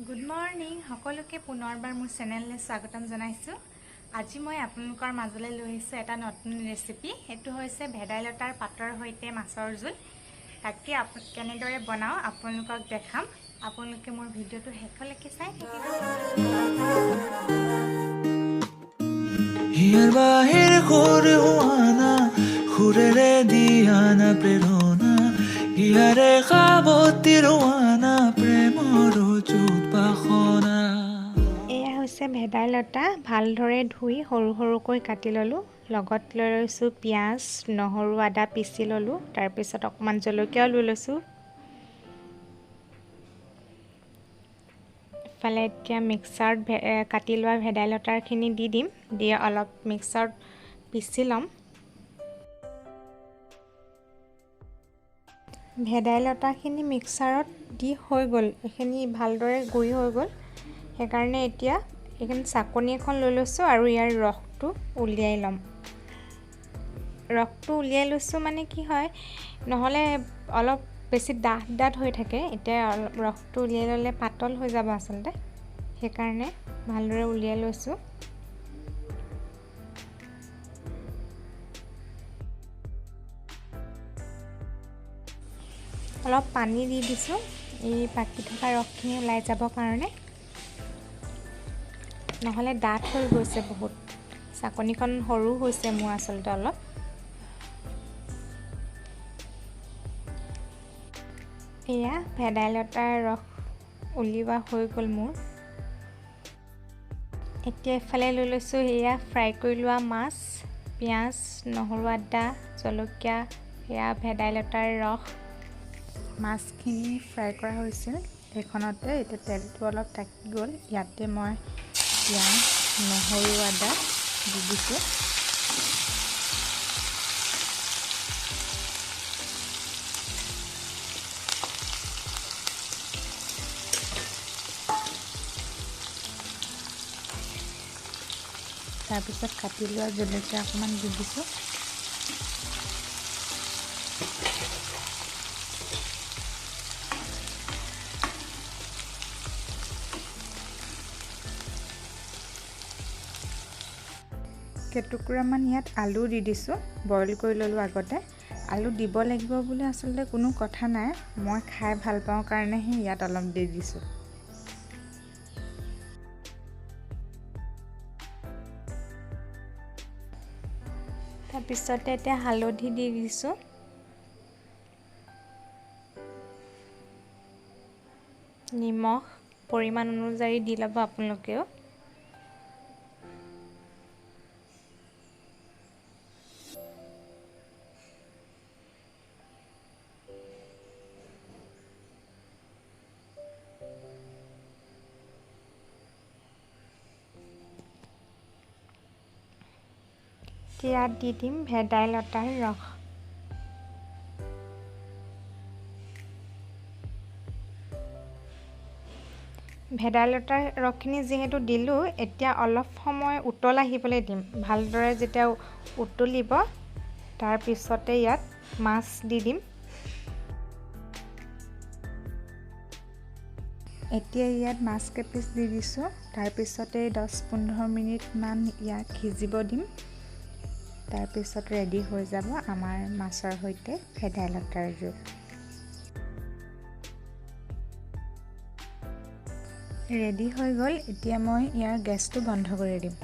Good morning সকলোকে পুনৰবাৰ মোৰ চেনেললৈ স্বাগতম জনাইছোঁ। আজি মই আপোনালোকৰ মাজলৈ লৈ আহিছোঁ এটা নতুন ৰেচিপি। এইটো হৈছে ভেদাইলতাৰ পাতৰ সৈতে মাছৰ জোল। তাকে কেনেদৰে বনাওঁ আপোনালোকক দেখাম। আপোনালোকে মোৰ ভিডিঅ'টো শেষলৈকে চাই থাকিব। হিয়াৰ বাহিৰ সুৰ হোৱানা, সুৰেৰে দিয়ানা প্ৰেৰণা, হিয়াৰে সাৱটি ৰোৱানা প্ৰেমৰ অযুত বাসনা। এয়া হৈছে ভেদাইলতা, ভালদৰে ধুই সৰু সৰুকৈ কাটি ল'লোঁ। লগত লৈ লৈছোঁ পিঁয়াজ, নহৰু, আদা পিচি ল'লোঁ। তাৰপিছত অকণমান জলকীয়াও লৈ লৈছোঁ। ইফালে এতিয়া মিক্সাৰত কাটি লোৱা ভেদাইলতাখিনি দি দিম, দি অলপ মিক্সাৰত পিচি ল'ম। ভেদাইলতাখিনি মিক্সাৰত দি হৈ গ'ল, এইখিনি ভালদৰে গুড়ি হৈ গ'ল। সেইকাৰণে এতিয়া এইখিনি চাকনি এখন লৈ লৈছোঁ আৰু ইয়াৰ ৰসটো উলিয়াই ল'ম। ৰসটো উলিয়াই লৈছোঁ মানে কি হয়, নহ'লে অলপ বেছি ডাঠ ডাঠ হৈ থাকে। এতিয়া অলপ ৰসটো উলিয়াই ল'লে পাতল হৈ যাব আচলতে, সেইকাৰণে ভালদৰে উলিয়াই লৈছোঁ। অলপ পানী দি দিছোঁ এই বাকী থকা ৰসখিনি ওলাই যাবৰ কাৰণে, নহ'লে ডাঠ হৈ গৈছে বহুত। চাকনিখন সৰু হৈছে মোৰ আচলতে অলপ। এয়া ভেদাইলতাৰ ৰস উলিওৱা হৈ গ'ল মোৰ। এতিয়া এফালে লৈ লৈছোঁ এয়া ফ্ৰাই কৰি লোৱা মাছ, পিঁয়াজ, নহৰু, আদা, জলকীয়া, এয়া ভেদাইলতাৰ ৰস। মাছখিনি ফ্ৰাই কৰা হৈছিল এইখনতে। এতিয়া তেলটো অলপ থাকি গ'ল, ইয়াতে মই পিঁয়াজ, নহৰু, আদা দি দিছোঁ। তাৰপিছত কাটি লোৱা জলকীয়া অকণমান দি দিছোঁ। কেইটুকুৰামান ইয়াত আলু দি দিছোঁ, বইল কৰি ল'লোঁ আগতে। আলু দিব লাগিব বুলি আচলতে কোনো কথা নাই, মই খাই ভাল পাওঁ কাৰণেহে ইয়াত অলপ দি দিছোঁ। তাৰপিছতে এতিয়া হালধি দি দিছোঁ। নিমখ পৰিমাণ অনুযায়ী দি ল'ব আপোনালোকেও। ইয়াত দি দিম ভেদাইলতাৰ ৰস। ভেদাইলতাৰ ৰসখিনি যিহেতু দিলোঁ, এতিয়া অলপ সময় উতল আহিবলৈ দিম। ভালদৰে যেতিয়া উতলিব তাৰপিছতে ইয়াত মাছ দি দিম। এতিয়া ইয়াত মাছ কেইপিচ দি দিছোঁ। তাৰপিছতে 10-15 মিনিটমান ইয়াক সিজিব দিম। তাৰপিছত ৰেডি হৈ যাব আমাৰ মাছৰ সৈতে ভেদাইলতাৰ জোল। ৰেডি হৈ গ'ল। এতিয়া মই ইয়াৰ গেছটো বন্ধ কৰি দিম।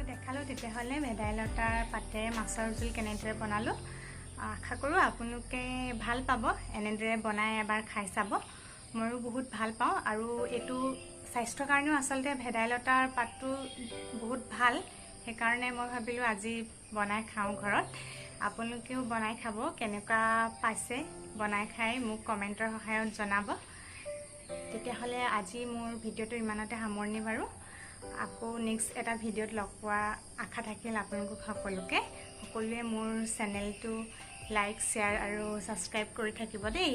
দেখালোঁ তেতিয়াহ'লে ভেদাইলতাৰ পাতেৰে মাছৰ জোল কেনেদৰে বনালোঁ। আশা কৰোঁ আপোনালোকে ভাল পাব, এনেদৰে বনাই এবাৰ খাই চাব। ময়ো বহুত ভাল পাওঁ আৰু এইটো স্বাস্থ্যৰ কাৰণেও আচলতে ভেদাইলতাৰ পাতটো বহুত ভাল। সেইকাৰণে মই ভাবিলোঁ আজি বনাই খাওঁ ঘৰত। আপোনালোকেও বনাই খাব, কেনেকুৱা পাইছে বনাই খাই মোক কমেণ্টৰ সহায়ত জনাব। তেতিয়াহ'লে আজি মোৰ ভিডিঅ'টো ইমানতে সামৰণি বাৰু। আকৌ নেক্সট এটা ভিডিঅ'ত লগ পোৱা আশা থাকিল আপোনালোকক সকলোকে। সকলোৱে মোৰ চেনেলটো লাইক, শ্বেয়াৰ আৰু ছাবস্ক্ৰাইব কৰি থাকিব দেই।